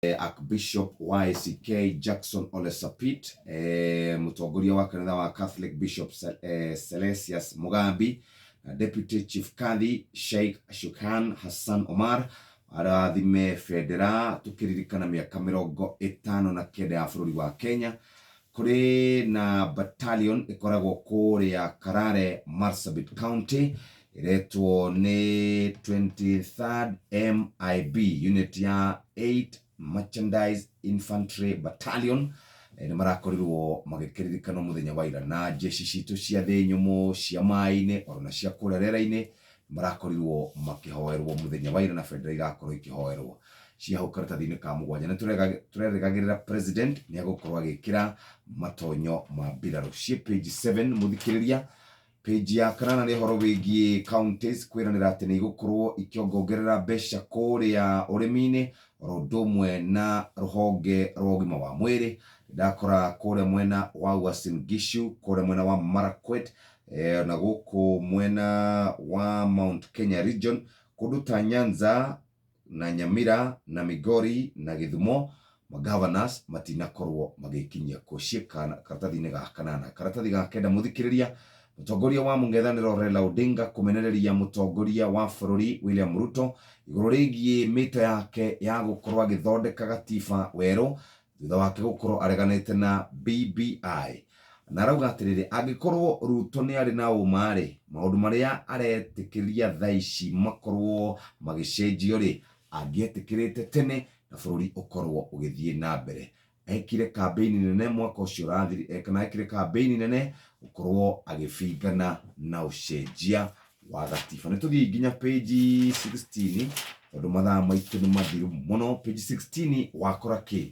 Archbishop wa ACK Jackson Ole Sapit, mũtongoria wa kanitha wa Catholic Bishop Celesius Mugambi na Deputy Chief Kadhi Sheikh Shukhan Hassan Omar arathime bendera tukĩririkana mĩaka 59 ya bũrũri wa Kenya. Kũrĩ na battalion ĩkoragwo kũrĩa Karare, Marsabit County, ĩretwo nĩ 23rd MIB unit ya 8 Merchandise Infantry Battalion. Nĩ marakorirwo magĩkĩririkanwo mũthenya wa ira na jeshi citũ cia thĩ nyũmũ, cia maĩ-inĩ oro na cia kũrĩa rĩera-inĩ marakorirwo makĩhoerwo mũthenya wa ira na bendera irakorwo ikĩhoerwo cia hau karatathi-inĩ ka mũgwanja. Nĩ tũrerĩgagĩrĩra president nĩ egũkorwo agĩkĩra matonyo ma mbirarũ ciĩ page 7. Mũthikĩrĩria, page ya kanana nĩ ũhoro wĩgiĩ counties kwĩranĩra atĩ nĩ igũkorwo ikĩongongerera mbeca kũrĩa ũrĩmi-inĩ oro ũndũ ũmwe na rũhonge rwa ũgima wa mwĩrĩ. Ndakora kũrĩa mwena wa Uasin Gishu, kũrĩa mwena wa Marakwet, na gũkũ mwena wa Mount Kenya region, kũndũ ta Nyanza na Nyamira na Migori na Gĩthumo, magovernors matinakorwo magĩkinyia kuo ciĩ karatathi-inĩ ga kanana. Karatathi ga kenda, mũthikĩrĩria, mũtongoria wa mũng'ethanĩro Raila Odinga kũmenereria mũtongoria wa bũrũri William Ruto igũrũ rĩgiĩ mĩto yake ya gũkorwo agĩthondeka gatiba werũ thutha wake gũkorwo areganĩte na BBI, na arauga atĩrĩrĩ, angĩkorwo Ruto nĩ arĩ na ũma-rĩ, maũndũ marĩa aretĩkĩria thaa ici makorwo magĩcenjio rĩ, angĩetĩkĩrĩte tene na bũrũri ũkorwo ũgĩthiĩ na mbere. Ekire kambĩini nene mwaka ũcio ũrathiri, kana ekire kambĩini nene gũkorwo agĩbingana na ũcenjia wa gatiba. Nĩ tũthiĩ nginya page 16 tondũ mathaa maitũ nĩ mathiru mũno. Page 16 wakora kĩ?